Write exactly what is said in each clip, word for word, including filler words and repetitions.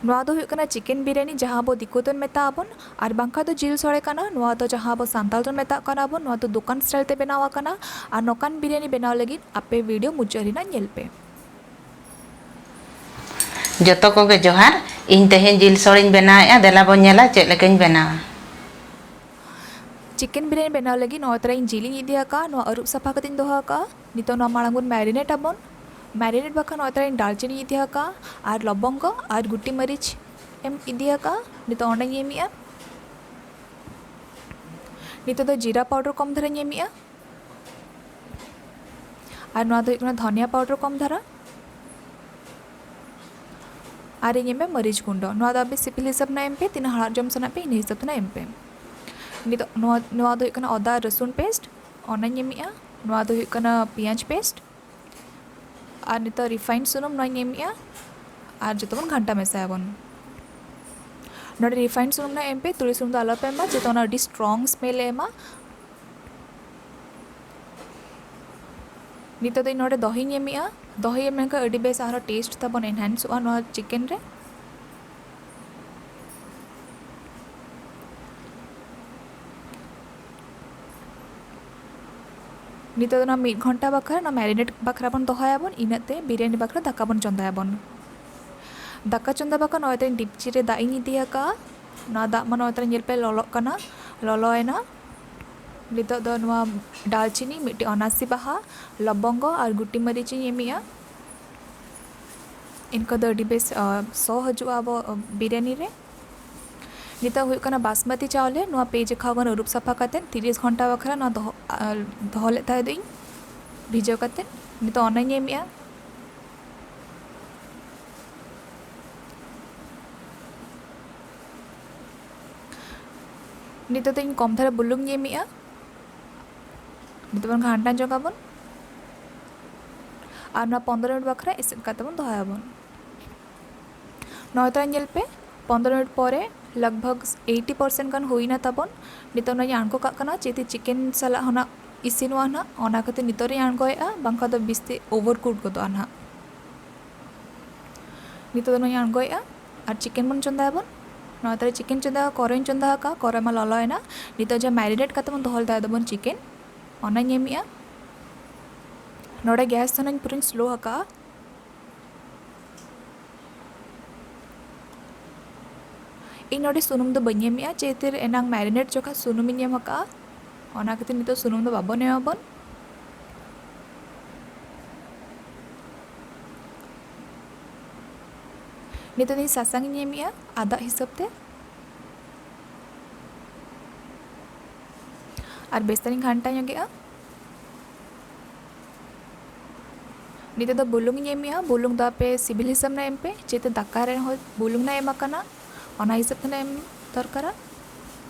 ᱱᱚᱣᱟ ᱫᱚ ᱦᱩᱭᱩᱜ ᱠᱟᱱᱟ ᱪᱤᱠᱮᱱ ᱵᱤᱨᱭᱟᱱᱤ, ᱡᱟᱦᱟᱸ ᱟᱵᱚ ᱫᱤᱠᱩ ᱛᱮᱵᱚᱱ ᱢᱮᱛᱟᱜ ᱟᱵᱚᱱ, ᱟᱨ ᱵᱟᱝᱠᱷᱟᱱ ᱫᱚ ᱡᱤᱞ ᱥᱚᱲᱮ ᱠᱟᱱᱟ᱾ ᱱᱚᱣᱟ ᱫᱚ ᱡᱟᱦᱟᱸ ᱟᱵᱚ ᱥᱟᱱᱛᱟᱲ ᱛᱮᱵᱚᱱ ᱢᱮᱛᱟᱜ ᱠᱟᱱᱟ ᱟᱵᱚᱱ, ᱱᱚᱣᱟ ᱫᱚ ᱫᱚᱠᱟᱱ ᱥᱴᱟᱭᱤᱞ ᱛᱮ ᱵᱮᱱᱟᱣ ᱟᱠᱟᱱᱟ᱾ ᱟᱨ ᱱᱚᱝᱠᱟᱱ ᱵᱤᱨᱭᱟᱱᱤ ᱵᱮᱱᱟᱣ ᱞᱟᱹᱜᱤᱫ ᱟᱯᱮ ᱵᱷᱤᱰᱤᱭᱳ ᱢᱩᱪᱟᱹᱫ ᱨᱮᱱᱟᱜ ᱧᱮᱞ ᱯᱮ᱾ ᱡᱚᱛᱚ ᱠᱚᱜᱮ ᱡᱚᱦᱟᱨ᱾ ᱤᱧ ᱛᱮᱦᱮᱧ ᱡᱤᱞ ᱥᱚᱲᱮᱧ ᱵᱮᱱᱟᱣᱮᱫᱼᱟ, ᱫᱮᱞᱟ ᱵᱚᱱ ᱧᱮᱞᱟ ᱪᱮᱫ ᱞᱮᱠᱟᱧ ᱵᱮᱱᱟᱣᱟ᱾ ᱪᱤᱠᱮᱱ ᱵᱤᱨᱭᱟᱱᱤ ᱵᱮᱱᱟᱣ ᱞᱟᱹᱜᱤᱫ ᱱᱚᱣᱟ ᱛᱟᱨᱟ ᱤᱧ ᱡᱤᱞ ᱤᱧ ᱤᱫᱤ ᱟᱠᱟᱫᱼᱟ, ᱱᱚᱣᱟ ᱟᱹᱨᱩᱵ ᱥᱟᱯᱷᱟ ᱠᱟᱛᱮᱧ ᱫᱚᱦᱚ ᱟᱠᱟᱫᱼᱟ᱾ ᱱᱤᱛᱚᱜ ᱱᱚᱣᱟ ᱢᱟᱲᱟᱝ ᱵᱚᱱ ᱢᱮᱨᱤᱱᱮᱴ ᱟᱵᱚᱱ᱾ ᱢᱮᱨᱤᱱᱮᱴ ᱵᱟᱠᱷᱨᱟ ᱱᱚᱣᱟ ᱛᱟᱨᱟ ᱤᱧ ᱫᱟᱨᱪᱤᱱᱤᱧ ᱤᱫᱤ ᱟᱠᱟᱫᱼᱟ, ᱟᱨ ᱞᱚᱵᱚᱝᱜᱚ ᱟᱨ ᱜᱩᱴᱤ ᱢᱟᱹᱨᱤᱪ ᱮᱢ ᱤᱫᱤ ᱟᱠᱟᱫᱼᱟ᱾ ᱱᱤᱛᱚᱜ ᱚᱸᱰᱮᱧ ᱮᱢᱮᱜᱼᱟ᱾ ᱱᱤᱛᱚᱜ ᱫᱚ ᱡᱤᱨᱟ ᱯᱟᱣᱰᱟᱨ ᱠᱚᱢ ᱫᱷᱟᱨᱟᱧ ᱮᱢᱮᱜᱼᱟ᱾ ᱟᱨ ᱱᱚᱣᱟ ᱫᱚ ᱦᱩᱭᱩᱜ ᱠᱟᱱᱟ ᱫᱷᱚᱱᱤᱭᱟ ᱯᱟᱣᱰᱟᱨ ᱠᱚᱢ ᱫᱷᱟᱨᱟ᱾ ᱟᱨ ᱤᱧ ᱮᱢ ᱯᱮ ᱢᱟᱹᱨᱤᱪ ᱜᱩᱸᱰᱟᱹ᱾ ᱱᱚᱣᱟ ᱫᱚ ᱟᱯᱮ ᱥᱤᱵᱤᱞ ᱦᱤᱥᱟᱹᱵ ᱨᱮᱱᱟᱜ ᱮᱢ ᱯᱮ, ᱛᱤᱱᱟᱹᱜ ᱦᱟᱲᱦᱟᱫ ᱡᱚᱢ ᱥᱟᱱᱟᱭᱮᱫ ᱯᱮ ᱤᱱᱟᱹ ᱦᱤᱥᱟᱹᱵ ᱛᱮ ᱱᱟᱜ ᱮᱢ ᱯᱮ᱾ ᱱᱤᱛᱚᱜ ᱱᱚᱣᱟ ᱱᱚᱣᱟ ᱫᱚ ᱦᱩᱭᱩᱜ ᱠᱟᱱᱟ ᱟᱫᱟ ᱨᱟᱹᱥᱩᱱ ᱯᱮᱥᱴ, ᱚᱱᱟᱧ ᱮᱢᱮᱜᱼᱟ᱾ ᱱᱚᱣᱟ ᱫᱚ ᱦᱩᱭᱩᱜ ᱠᱟᱱᱟ ᱯᱮᱸᱭᱟᱡᱽ ᱯᱮᱥᱴ᱾ ᱟᱨ ᱱᱤᱛᱚᱜ ᱨᱤᱯᱷᱟᱭᱤᱱᱰ ᱥᱩᱱᱩᱢ ᱱᱚᱣᱟᱧ ᱮᱢᱮᱜᱼᱟ᱾ ᱟᱨ ᱡᱚᱛᱚ ᱵᱚᱱ ᱜᱷᱟᱱᱴᱟ ᱢᱮᱥᱟᱭᱟᱵᱚᱱ᱾ ᱱᱚᱰᱮ ᱨᱤᱯᱷᱟᱭᱤᱱᱰ ᱥᱩᱱᱩᱢ ᱱᱟᱜ ᱮᱢ ᱯᱮ, ᱛᱩᱲᱤ ᱥᱩᱱᱩᱢ ᱫᱚ ᱟᱞᱚᱯᱮ ᱮᱢᱟ, ᱪᱮᱫᱟᱜ ᱚᱱᱟ ᱟᱹᱰᱤ ᱥᱴᱨᱚᱝ ᱥᱢᱮᱞ ᱮ ᱮᱢᱟ᱾ ᱱᱤᱛᱚᱜ ᱫᱚ ᱤᱧ ᱱᱚᱰᱮ ᱫᱚᱦᱤᱧ ᱮᱢᱮᱜᱼᱟ᱾ ᱫᱚᱦᱤ ᱮᱢ ᱞᱮᱱᱠᱷᱟᱱ ᱟᱹᱰᱤ ᱵᱮᱥ ᱟᱨᱦᱚᱸ ᱴᱮᱥᱴ ᱛᱟᱵᱚᱱ ᱮᱱᱦᱮᱱᱥᱚᱜᱼᱟ ᱱᱚᱣᱟ ᱪᱤᱠᱮᱱ ᱨᱮ᱾ ᱱᱤᱛᱚᱜ ᱫᱚ ᱱᱚᱣᱟ ᱢᱤᱫ ᱜᱷᱚᱱᱴᱟ ᱵᱟᱠᱷᱨᱟ, ᱱᱚᱣᱟ ᱢᱮᱨᱤᱱᱮᱴ ᱵᱟᱠᱷᱨᱟ ᱵᱚᱱ ᱫᱚᱦᱚᱭᱟᱵᱚᱱ, ᱤᱱᱟᱹᱜ ᱛᱮ ᱵᱤᱨᱭᱟᱱᱤ ᱵᱟᱠᱷᱨᱟ ᱫᱟᱠᱟ ᱵᱚᱱ ᱪᱚᱸᱫᱟᱭᱟᱵᱚᱱ᱾ ᱫᱟᱠᱟ ᱪᱚᱸᱫᱟ ᱵᱟᱠᱷᱨᱟ ᱱᱚᱜᱼᱚᱭ ᱛᱚ ᱰᱤᱯᱪᱤ ᱨᱮ ᱫᱟᱜ ᱤᱧ ᱤᱫᱤ ᱟᱠᱟᱫᱼᱟ᱾ ᱱᱚᱣᱟ ᱫᱟᱜ ᱢᱟ ᱱᱚᱜᱼᱚᱭ ᱛᱚ ᱧᱮᱞ ᱯᱮ ᱞᱚᱞᱚᱜ ᱠᱟᱱᱟ, ᱞᱚᱞᱚᱭᱮᱱᱟ᱾ ᱱᱤᱛᱚᱜ ᱫᱚ ᱱᱚᱣᱟ ᱰᱟᱞᱪᱤᱱᱤ, ᱢᱤᱫᱴᱤᱡ ᱚᱱᱟᱥᱤ ᱵᱟᱦᱟ, ᱞᱚᱵᱚᱝᱜᱚ ᱟᱨ ᱜᱩᱴᱤ ᱢᱟᱹᱨᱤᱪ ᱤᱧ ᱮᱢᱮᱜᱼᱟ᱾ ᱤᱱᱠᱟᱹ ᱫᱚ ᱟᱹᱰᱤ ᱵᱮᱥ, ᱟ, ᱥᱚ ᱦᱤᱡᱩᱜᱼᱟ ᱟᱵᱚ, ᱟ, ᱵᱤᱨᱭᱟᱱᱤ ᱨᱮ᱾ ᱱᱤᱛᱚᱜ ᱦᱩᱭᱩᱜ ᱠᱟᱱᱟ ᱵᱟᱥᱢᱚᱛᱤ ᱪᱟᱣᱞᱮ, ᱱᱚᱣᱟ ᱯᱮ ᱡᱚᱠᱷᱟ ᱜᱟᱱ ᱟᱹᱨᱩᱵ ᱥᱟᱯᱷᱟ ᱠᱟᱛᱮᱫ ᱛᱤᱨᱤᱥ ᱜᱷᱚᱱᱴᱟ ᱵᱟᱠᱷᱨᱟ ᱱᱚᱣᱟ ᱫᱚᱦᱚ, ᱟ, ᱫᱚᱦᱚ ᱞᱮᱫ ᱛᱟᱦᱮᱸ ᱫᱚᱧ ᱵᱷᱤᱡᱟᱹᱣ ᱠᱟᱛᱮᱫ᱾ ᱱᱤᱛᱚᱜ ᱚᱱᱟᱧ ᱮᱢᱮᱜᱼᱟ᱾ ᱱᱤᱛᱚᱜ ᱫᱚ ᱤᱧ ᱠᱚᱢ ᱫᱷᱟᱨᱟ ᱵᱩᱞᱩᱝ ᱤᱧ ᱮᱢᱮᱜᱼᱟ᱾ ᱱᱤᱛᱚᱜ ᱵᱚᱱ ᱜᱷᱟᱱᱴᱟ ᱧᱚᱜ ᱟᱵᱚᱱ᱾ ᱟᱨ ᱱᱚᱣᱟ ᱯᱚᱱᱫᱽᱨᱚ ᱢᱤᱱᱤᱴ ᱵᱟᱠᱷᱨᱟ ᱤᱥᱤᱱ ᱠᱟᱛᱮ ᱵᱚᱱ ᱫᱚᱦᱚᱭᱟᱵᱚᱱ᱾ ᱱᱚᱜᱼᱚᱭ ᱛᱚᱨᱟ ᱧᱮᱞ ᱯᱮ, ᱯᱚᱱᱫᱽᱨᱚ ᱢᱤᱱᱤᱴ ᱯᱚᱨᱮ ᱞᱟᱜᱽ ᱵᱷᱟᱜᱽ ᱮᱭᱤᱴᱤ ᱯᱟᱨᱥᱮᱱᱴ ᱜᱟᱱ ᱦᱩᱭᱱᱟ ᱛᱟᱵᱚᱱ᱾ ᱱᱤᱛᱚᱜ ᱱᱚᱣᱟᱧ ᱟᱬᱜᱚ ᱠᱟᱜ ᱠᱟᱱᱟ, ᱪᱮᱫ ᱪᱤᱠᱮᱱ ᱥᱟᱞᱟᱜ ᱦᱚᱸ ᱱᱟᱜ ᱤᱥᱤᱱᱚᱜᱼᱟ ᱱᱟᱜ, ᱚᱱᱟ ᱠᱷᱟᱹᱛᱤᱨ ᱱᱤᱛᱚᱜ ᱨᱤᱧ ᱟᱬᱜᱚᱭᱮᱜᱼᱟ, ᱵᱟᱝᱠᱷᱟᱱ ᱫᱚ ᱵᱤᱥᱛᱤ ᱳᱵᱷᱟᱨ ᱠᱩᱠ ᱜᱚᱫᱚᱜᱼᱟ ᱱᱟᱜ᱾ ᱱᱤᱛᱚᱜ ᱫᱚ ᱱᱚᱣᱟᱧ ᱟᱬᱜᱚᱭᱮᱜᱼᱟ᱾ ᱟᱨ ᱪᱤᱠᱮᱱ ᱵᱚᱱ ᱪᱚᱸᱫᱟᱭᱟᱵᱚᱱ᱾ ᱱᱚᱣᱟ ᱛᱟᱦᱞᱮ ᱪᱤᱠᱮᱱ ᱪᱚᱸᱫᱟ, ᱠᱚᱨᱮᱧ ᱪᱚᱸᱫᱟ ᱟᱠᱟᱫᱼᱟ, ᱠᱚᱨᱮ ᱢᱟ ᱞᱚᱞᱚᱭᱮᱱᱟ᱾ ᱱᱤᱛᱚᱜ ᱡᱟᱦᱟᱸ ᱢᱮᱨᱤᱱᱮᱴ ᱠᱟᱛᱮ ᱵᱚᱱ ᱫᱚᱦᱚ ᱞᱮᱫᱟ ᱟᱫᱚ ᱵᱚᱱ ᱪᱤᱠᱮᱱ, ᱚᱱᱟᱧ ᱮᱢᱮᱜᱼᱟ᱾ ᱱᱚᱰᱮ ᱜᱮᱥ ᱫᱚ ᱱᱟᱧ ᱯᱩᱨᱟᱹᱧ ᱥᱞᱳ ᱟᱠᱟᱫᱼᱟ᱾ ᱤᱧ ᱱᱚᱰᱮ ᱥᱩᱱᱩᱢ ᱫᱚ ᱵᱟᱹᱧ ᱮᱢᱮᱜᱼᱟ, ᱡᱮᱦᱮᱛᱩ ᱮᱱᱟᱝ ᱢᱮᱨᱤᱱᱮᱴ ᱡᱚᱠᱷᱚᱱ ᱥᱩᱱᱩᱢᱤᱧ ᱮᱢ ᱟᱠᱟᱫᱼᱟ, ᱚᱱᱟ ᱠᱷᱟᱹᱛᱤᱨ ᱱᱤᱛᱚᱜ ᱥᱩᱱᱩᱢ ᱫᱚ ᱵᱟᱵᱚᱱ ᱮᱢᱟᱵᱚᱱ᱾ ᱱᱤᱛᱚᱜ ᱫᱚᱧ ᱥᱟᱥᱟᱝ ᱤᱧ ᱮᱢᱮᱜᱼᱟ ᱟᱫᱟᱜ ᱦᱤᱥᱟᱹᱵ ᱛᱮ᱾ ᱟᱨ ᱵᱮᱥ ᱛᱮᱧ ᱜᱷᱟᱱᱴᱟ ᱧᱚᱜᱮᱜᱼᱟ᱾ ᱱᱤᱛᱚᱜ ᱫᱚ ᱵᱩᱞᱩᱝ ᱤᱧ ᱮᱢᱮᱜᱼᱟ᱾ ᱵᱩᱞᱩᱝ ᱫᱚ ᱟᱯᱮ ᱥᱤᱵᱤᱞ ᱦᱤᱥᱟᱹᱵ ᱨᱮ ᱮᱢ ᱯᱮ, ᱡᱮᱦᱮᱛᱩ ᱫᱟᱠᱟ ᱨᱮᱦᱚᱸ ᱵᱩᱞᱩᱝ ᱱᱟ ᱮᱢ ᱟᱠᱟᱱᱟ, ᱚᱱᱟ ᱦᱤᱥᱟᱹᱵ ᱛᱮ ᱮᱢ ᱫᱚᱨᱠᱟᱨᱟ᱾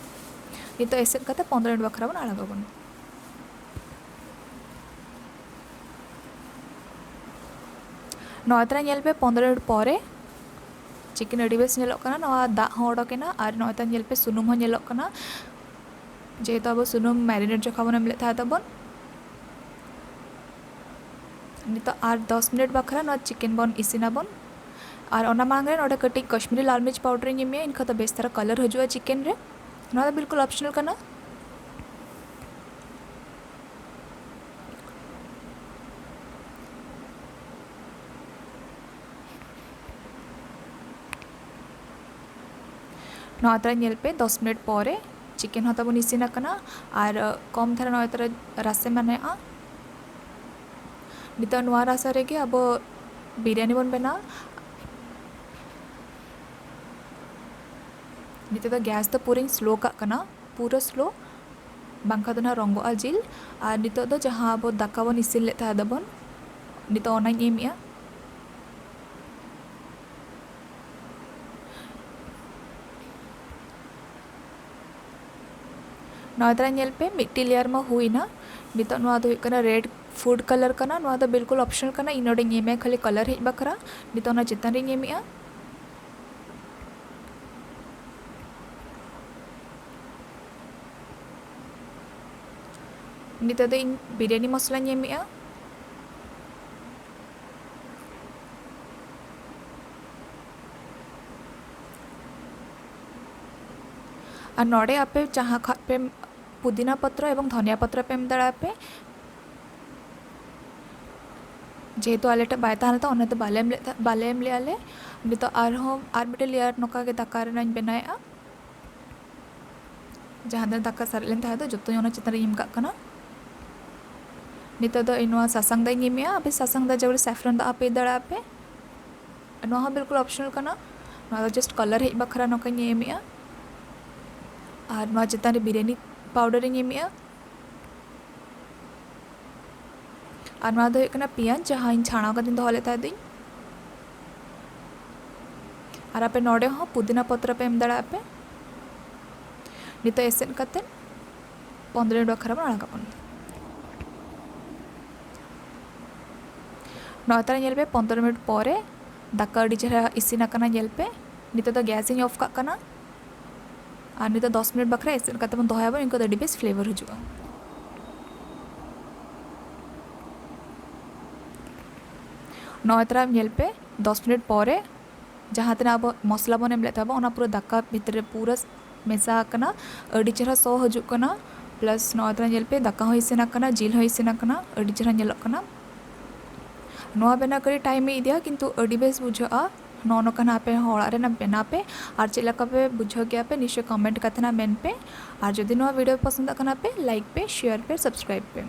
ᱱᱤᱛᱚᱜ ᱮᱥᱮᱫ ᱠᱟᱛᱮ ᱯᱚᱱᱫᱽᱨᱚ ᱢᱤᱱᱤᱴ ᱵᱟᱠᱷᱨᱟ ᱵᱚᱱ ᱟᱲᱟᱜ ᱟᱵᱚᱱ᱾ ᱱᱚᱜᱼᱚᱭ ᱛᱚᱨᱟ ᱧᱮᱞ ᱯᱮ, ᱯᱚᱱᱫᱽᱨᱚ ᱢᱤᱱᱤᱴ ᱯᱚᱨᱮ ᱪᱤᱠᱮᱱ ᱟᱹᱰᱤ ᱵᱮᱥ ᱧᱮᱞᱚᱜ ᱠᱟᱱᱟ᱾ ᱱᱚᱣᱟ ᱫᱟᱜ ᱦᱚᱸ ᱚᱰᱚᱠ ᱮᱱᱟ ᱟᱨ ᱱᱚᱜᱼᱚᱭ ᱛᱚ ᱧᱮᱞ ᱯᱮ, ᱥᱩᱱᱩᱢ ᱦᱚᱸ ᱧᱮᱞᱚᱜ ᱠᱟᱱᱟ᱾ ᱡᱮᱦᱮᱛᱩ ᱟᱵᱚ ᱥᱩᱱᱩᱢ ᱢᱮᱨᱤᱱᱮᱴ ᱡᱚᱠᱷᱚᱱ ᱵᱚᱱ ᱮᱢ ᱞᱮᱫ ᱛᱟᱦᱮᱸ ᱛᱟᱵᱚᱱ, ᱱᱤᱛᱚᱜ ᱟᱨ ᱫᱚᱥ ᱢᱤᱱᱤᱴ ᱵᱟᱠᱷᱨᱟ ᱱᱚᱣᱟ ᱪᱤᱠᱮᱱ ᱵᱚᱱ ᱤᱥᱤᱱᱟᱵᱚᱱ᱾ ᱟᱨ ᱚᱱᱟ ᱢᱟᱲᱟᱝ ᱨᱮ ᱱᱚᱰᱮ ᱠᱟᱹᱴᱤᱡ ᱠᱟᱥᱢᱤᱨᱤ ᱞᱟᱞ ᱢᱤᱨᱪ ᱯᱟᱣᱰᱟᱨ ᱤᱧ ᱮᱢᱮᱭᱟ, ᱮᱱᱠᱷᱟᱱ ᱫᱚ ᱵᱮᱥ ᱫᱷᱟᱨᱟ ᱠᱟᱞᱟᱨ ᱦᱤᱡᱩᱜᱼᱟ ᱪᱤᱠᱮᱱ ᱨᱮ᱾ ᱱᱚᱣᱟ ᱫᱚ ᱵᱤᱞᱠᱩᱞ ᱚᱯᱥᱚᱱᱟᱞ ᱠᱟᱱᱟ᱾ ᱱᱚᱣᱟ ᱛᱟᱨᱟ ᱧᱮᱞ ᱯᱮ, ᱫᱚᱥ ᱢᱤᱱᱤᱴ ᱯᱚᱨᱮ ᱪᱤᱠᱮᱱ ᱦᱚᱸ ᱛᱟᱵᱚᱱ ᱤᱥᱤᱱ ᱟᱠᱟᱱᱟ ᱟᱨ ᱠᱚᱢ ᱫᱷᱟᱨᱟ ᱱᱚᱣᱟ ᱛᱟᱨᱟ ᱨᱟᱥᱮ ᱢᱟᱱᱮᱜᱼᱟ᱾ ᱱᱤᱛᱚᱜ ᱱᱚᱣᱟ ᱨᱟᱥᱟ ᱨᱮᱜᱮ ᱟᱵᱚ ᱵᱤᱨᱭᱟᱱᱤ ᱵᱚᱱ ᱵᱮᱱᱟᱣᱟ᱾ ᱱᱤᱛᱚᱜ ᱫᱚ ᱜᱮᱥ ᱫᱚ ᱯᱩᱨᱟᱹᱧ ᱥᱞᱳ ᱠᱟᱜ ᱠᱟᱱᱟ, ᱯᱩᱨᱟᱹ ᱥᱞᱳ, ᱵᱟᱝᱠᱷᱟᱱ ᱫᱚ ᱱᱟᱦᱟᱜ ᱨᱚᱸᱜᱚᱜᱼᱟ ᱡᱤᱞ᱾ ᱟᱨ ᱱᱤᱛᱚᱜ ᱫᱚ ᱡᱟᱦᱟᱸ ᱟᱵᱚ ᱫᱟᱠᱟ ᱵᱚᱱ ᱤᱥᱤᱱ ᱞᱮᱫ ᱛᱟᱦᱮᱸ ᱫᱚᱵᱚᱱ, ᱱᱤᱛᱚᱜ ᱚᱱᱟᱧ ᱮᱢᱮᱜᱼᱟ᱾ ᱱᱚᱣᱟ ᱫᱟᱨᱟ ᱧᱮᱞ ᱯᱮ, ᱢᱤᱫᱴᱤᱡ ᱞᱮᱭᱟᱨ ᱢᱟ ᱦᱩᱭᱱᱟ᱾ ᱱᱤᱛᱚᱜ ᱱᱚᱣᱟ ᱫᱚ ᱦᱩᱭᱩᱜ ᱠᱟᱱᱟ ᱨᱮᱰ ᱯᱷᱩᱰ ᱠᱟᱞᱟᱨ ᱠᱟᱱᱟ᱾ ᱱᱚᱣᱟ ᱫᱚ ᱵᱤᱞᱠᱩᱞ ᱚᱯᱥᱚᱱᱟᱞ ᱠᱟᱱᱟ, ᱤᱧ ᱱᱚᱰᱮᱧ ᱮᱢᱮ ᱠᱷᱟᱹᱞᱤ ᱠᱟᱞᱟᱨ ᱦᱮᱡ ᱵᱟᱠᱷᱨᱟ᱾ ᱱᱤᱛᱚᱜ ᱚᱱᱟ ᱪᱮᱛᱟᱱ ᱨᱤᱧ ᱮᱢᱮᱜᱼᱟ᱾ ᱱᱤᱛᱚᱜ ᱫᱚ ᱤᱧ ᱵᱤᱨᱭᱟᱱᱤ ᱢᱚᱥᱞᱟᱧ ᱮᱢᱮᱜᱼᱟ᱾ ᱟᱨ ᱱᱚᱰᱮ ᱟᱯᱮ ᱡᱟᱦᱟᱸ ᱠᱷᱟᱜ ᱯᱮ ᱯᱩᱫᱤᱱᱟ ᱯᱚᱛᱨᱚ ᱮᱵᱚᱝ ᱫᱷᱚᱱᱤᱭᱟ ᱯᱚᱛᱨᱚ ᱯᱮ ᱮᱢ ᱫᱟᱲᱮᱭᱟᱜᱼᱟ ᱯᱮ᱾ ᱡᱮᱦᱮᱛᱩ ᱟᱞᱮ ᱴᱷᱮᱱ ᱵᱟᱭ ᱛᱟᱦᱮᱸ ᱞᱮᱱ ᱛᱟᱦᱮᱸ, ᱚᱱᱟᱛᱮ ᱵᱟᱞᱮ ᱮᱢ ᱞᱮᱫ ᱛᱟᱦᱮᱸ, ᱵᱟᱞᱮ ᱮᱢ ᱞᱮᱫᱼᱟ ᱞᱮ᱾ ᱱᱤᱛᱚᱜ ᱟᱨᱦᱚᱸ ᱟᱨ ᱢᱤᱫᱴᱮᱱ ᱞᱮᱭᱟᱨ ᱱᱚᱝᱠᱟ ᱜᱮ ᱫᱟᱠᱟ ᱨᱮᱱᱟᱜ ᱤᱧ ᱵᱮᱱᱟᱣᱮᱫᱼᱟ᱾ ᱡᱟᱦᱟᱸ ᱛᱤᱱᱟᱹᱜ ᱫᱟᱠᱟ ᱥᱟᱨᱮᱡ ᱞᱮᱱ ᱛᱟᱦᱮᱸ ᱫᱚ ᱡᱚᱛᱚᱧ ᱚᱱᱟ ᱪᱮᱛᱟᱱ ᱨᱮᱧ ᱮᱢ ᱠᱟᱜ ᱠᱟᱱᱟ᱾ ᱱᱤᱛᱚᱜ ᱫᱚ ᱤᱧ ᱱᱚᱣᱟ ᱥᱟᱥᱟᱝ ᱫᱟᱜ ᱤᱧ ᱮᱢᱮᱜᱼᱟ᱾ ᱟᱯᱮ ᱥᱟᱥᱟᱝ ᱫᱟᱜ ᱡᱟᱭᱜᱟ ᱨᱮ saffron ᱫᱟᱜ ᱦᱚᱸᱯᱮ ᱤᱫᱤ ᱫᱟᱲᱮᱭᱟᱜᱼᱟ ᱯᱮ᱾ ᱱᱚᱣᱟ ᱦᱚᱸ ᱵᱤᱞᱠᱩᱞ optional ᱠᱟᱱᱟ᱾ ᱱᱚᱣᱟ ᱫᱚ just colour ᱦᱮᱡ ᱵᱟᱠᱷᱨᱟ ᱱᱚᱝᱠᱟᱧ ᱮᱢᱮᱜᱼᱟ᱾ ᱟᱨ ᱱᱚᱣᱟ ᱪᱮᱛᱟᱱ ᱨᱮ ᱵᱤᱨᱭᱟᱱᱤ powder ᱤᱧ ᱮᱢᱮᱜᱼᱟ᱾ ᱟᱨ ᱱᱚᱣᱟ ᱫᱚ ᱦᱩᱭᱩᱜ ᱠᱟᱱᱟ ᱯᱮᱸᱭᱟᱡᱽ, ᱡᱟᱦᱟᱸᱧ ᱪᱷᱟᱲᱟᱣ ᱠᱟᱛᱮᱧ ᱫᱚᱦᱚ ᱞᱮᱫ ᱛᱟᱦᱮᱸ ᱫᱚᱧ᱾ ᱟᱨ ᱟᱯᱮ ᱱᱚᱰᱮ ᱦᱚᱸ ᱯᱩᱫᱤᱱᱟ ᱯᱚᱛᱨᱚ ᱯᱮ ᱮᱢ ᱫᱟᱲᱮᱭᱟᱜᱼᱟ ᱯᱮ᱾ ᱱᱤᱛᱚᱜ ᱮᱥᱮᱫ ᱠᱟᱛᱮ ᱯᱚᱱᱫᱽᱨᱚ ᱢᱤᱱᱤᱴ ᱵᱟᱠᱷᱨᱟ ᱵᱚᱱ ᱟᱲᱟᱜ ᱟᱵᱚᱱ᱾ ᱱᱚᱜᱼᱚᱭ ᱛᱟᱦᱞᱮ ᱧᱮᱞ ᱯᱮ, ᱯᱚᱱᱫᱽᱨᱚ ᱢᱤᱱᱤᱴ ᱯᱚᱨᱮ ᱫᱟᱠᱟ ᱟᱹᱰᱤ ᱪᱮᱦᱨᱟ ᱤᱥᱤᱱ ᱟᱠᱟᱱᱟ᱾ ᱧᱮᱞ ᱯᱮ, ᱱᱤᱛᱚᱜ ᱫᱚ gas ᱤᱧ off ᱠᱟᱜ ᱠᱟᱱᱟ᱾ ᱟᱨ ᱱᱤᱛᱚᱜ ᱫᱚᱥ ᱢᱤᱱᱤᱴ ᱵᱟᱠᱷᱨᱟ ᱮᱥᱮᱫ ᱠᱟᱛᱮ ᱵᱚᱱ ᱫᱚᱦᱚᱭᱟᱵᱚᱱ, ᱤᱱᱠᱟᱹ ᱫᱚ ᱟᱹᱰᱤ ᱵᱮᱥ flavour ᱦᱤᱡᱩᱜᱼᱟ᱾ ᱱᱚᱜᱼᱚᱭ ᱛᱟᱨᱟ ᱧᱮᱞ ᱯᱮ, ᱫᱚᱥ ᱢᱤᱱᱤᱴ ᱯᱚᱨᱮ ᱡᱟᱦᱟᱸ ᱛᱤᱱᱟᱹᱜ ᱟᱵᱚ ᱢᱚᱥᱞᱟ ᱵᱚᱱ ᱮᱢ ᱞᱮᱫ ᱛᱟᱵᱚᱱ, ᱚᱱᱟ ᱯᱩᱨᱟᱹ ᱫᱟᱠᱟ ᱵᱷᱤᱛᱨᱤ ᱨᱮ ᱯᱩᱨᱟᱹ ᱢᱮᱥᱟ ᱟᱠᱟᱱᱟ᱾ ᱟᱹᱰᱤ ᱪᱮᱦᱨᱟ ᱥᱚ ᱦᱤᱡᱩᱜ ᱠᱟᱱᱟ᱾ Plus ᱱᱚᱜᱼᱚᱭ ᱛᱟᱨᱟ ᱧᱮᱞ ᱯᱮ, ᱫᱟᱠᱟ ᱦᱚᱸ ᱤᱥᱤᱱ ᱟᱠᱟᱱᱟ, ᱡᱤᱞ ᱦᱚᱸ ᱤᱥᱤᱱ ᱟᱠᱟᱱᱟ, ᱟᱹᱰᱤ ᱪᱮᱦᱨᱟ ᱧᱮᱞᱚᱜ ᱠᱟᱱᱟ᱾ ᱱᱚᱣᱟ ᱵᱮᱱᱟᱣ ᱠᱟᱹᱴᱤᱡ time ᱮ ᱤᱫᱤᱭᱟ, ᱠᱤᱱᱛᱩ ᱟᱹᱰᱤ ᱵᱮᱥ ᱵᱩᱡᱷᱟᱹᱜᱼᱟ᱾ ᱱᱚᱜᱼᱚ ᱱᱚᱝᱠᱟ ᱱᱟᱜ ᱟᱯᱮ ᱦᱚᱸ ᱚᱲᱟᱜ ᱨᱮ ᱱᱟᱜ ᱵᱮᱱᱟᱣ ᱯᱮ᱾ ᱟᱨ ᱪᱮᱫ ᱞᱮᱠᱟ ᱯᱮ ᱵᱩᱡᱷᱟᱹᱣ ᱠᱮᱜᱼᱟ ᱯᱮ, ᱱᱤᱥᱪᱚᱭ comment ᱠᱟᱛᱮ ᱱᱟᱜ ᱢᱮᱱ ᱯᱮ᱾ ᱟᱨ ᱡᱩᱫᱤ ᱱᱚᱣᱟ video ᱯᱚᱥᱚᱸᱫᱚᱜ ᱠᱟᱱᱟ ᱯᱮ, like ᱯᱮ, share ᱯᱮ, subscribe ᱯᱮ᱾